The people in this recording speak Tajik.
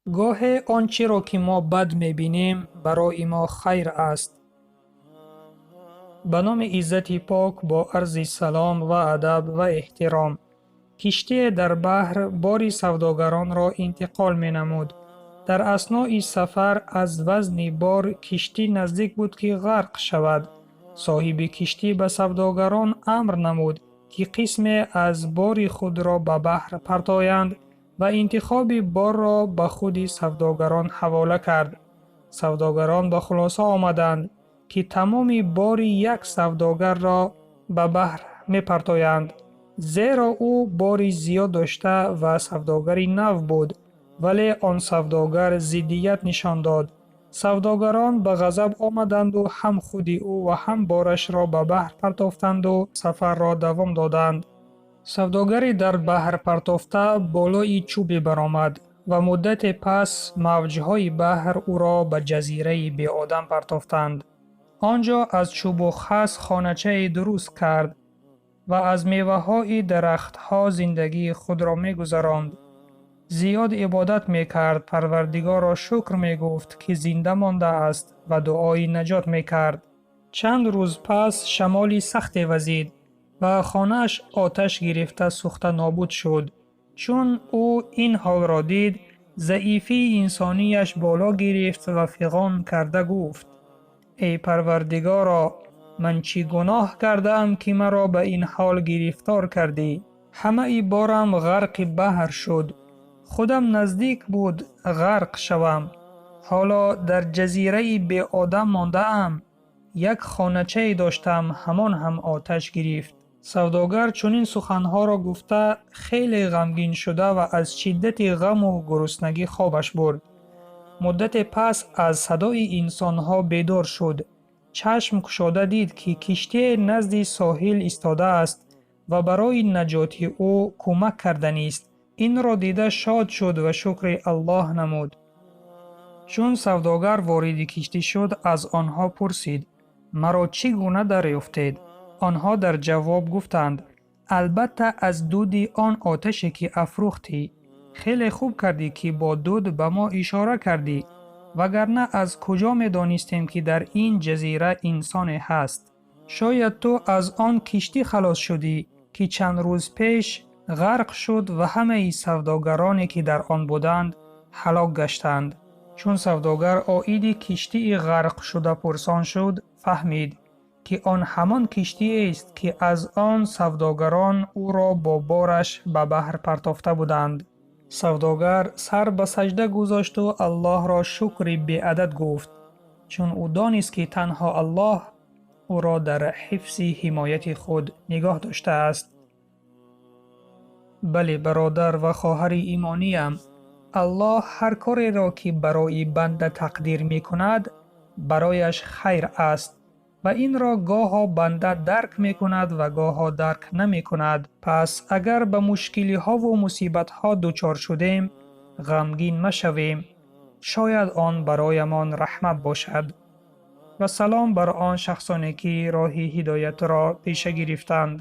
Гоҳе он чиро ки мо бад мебинем, барои мо хайр аст. Ба номи Иззати Пок бо арзи салом ва адаб ва эҳтиром. Киштие дар баҳр бори савдогаронро интиқол менамуд. Дар аснои сафар аз вазни бор киштӣ наздик буд, ки ғарқ шавад. Соҳиби киштӣ ба савдогарон амр намуд, ки қисме аз бори худро ба баҳр партоянд ва интихоби борро ба худи савдогарон ҳавола кард. Савдогарон ба хулоса омаданд, ки тамоми бори як савдогарро ба баҳр мепартоянд, зеро ӯ бори зиёд дошта ва савдогари нав буд, вале он савдогар зиддият нишон дод. Савдогарон ба ғазаб омаданду ҳам худи ӯ ва ҳам борашро ба баҳр партофтанду сафарро давом доданд. Савдогари дар баҳр партофта болои чӯбе баромад ва муддате пас мавҷҳои баҳр ӯро ба ҷазираи беодам партофтанд. Он ҷо аз чӯбу хас хоначае дуруст кард ва аз меваҳои дарахтҳо зиндагии худро мегузаронд. Зиёд ибодат мекард, Парвардигорро шукр мегуфт, ки зинда мондааст ва дуои наҷот мекард. Чанд рӯз пас шамоли сахте вазид ва хонааш оташ гирифта сӯхта нобуд шуд. Чун ӯ ин ҳолро дид, заифии инсонияш боло гирифт ва фиғон карда гуфт: Эй Парвардигоро, ман чӣ гуноҳ кардаам, ки маро ба ин ҳол гирифтор кардӣ? Ҳамаи борам ғарқи баҳр шуд. Худам наздик буд ғарқ шавам. Ҳоло дар ҷазираи беодам мондаам. Як хоначае доштам, ҳамон ҳам оташ гирифт. Савдогар чунин суханҳоро гуфта, хеле ғамгин шуда ва аз шиддати ғаму гуруснагӣ хобаш бурд. Муддате пас аз садои инсонҳо бедор шуд. Чашм кушода дид, ки киштие назди соҳил истодааст ва барои наҷоти ӯ кӯмак карданист. Инро дида шод шуд ва шукри Аллоҳ намуд. Чун савдогар вориди киштӣ шуд, аз онҳо пурсид: Маро чӣ гуна дарёфтед? Онҳо дар ҷавоб гуфтанд: Албатта, аз дуди он оташе, ки афрӯхтӣ. Хеле хуб кардӣ, ки бо дуд ба мо ишора кардӣ, вагарна аз куҷо медонистем, ки дар ин ҷазира инсоне ҳаст? Шояд ту аз он киштӣ халос шудӣ, ки чанд рӯз пеш ғарқ шуд ва ҳамаи савдогароне, ки дар он буданд, ҳалок гаштанд. Чун савдогар оиди киштии ғарқшуда пурсон шуд, фаҳмид, ки он ҳамон киштиест, ки аз он савдогарон ӯро бо бораш ба баҳр партофта буданд. Савдогар сар ба саҷда гузошту Аллоҳро шукри беадад гуфт, чун ӯ донист, ки танҳо Аллоҳ ӯро дар ҳифзи ҳимояти худ нигоҳ доштааст. Бале, бародар ва хоҳари имониям, Аллоҳ ҳар кореро, ки барои банда тақдир мекунад, барояш хайр аст ва инро гоҳо банда дарк мекунад ва гоҳо дарк намекунад. Пас агар ба мушкилиҳову мусибатҳо дучор шудем, ғамгин машавем. Шояд он бароямон раҳмат бошад. Ва салом бар он шахсоне, ки роҳи ҳидоятро пеша гирифтанд.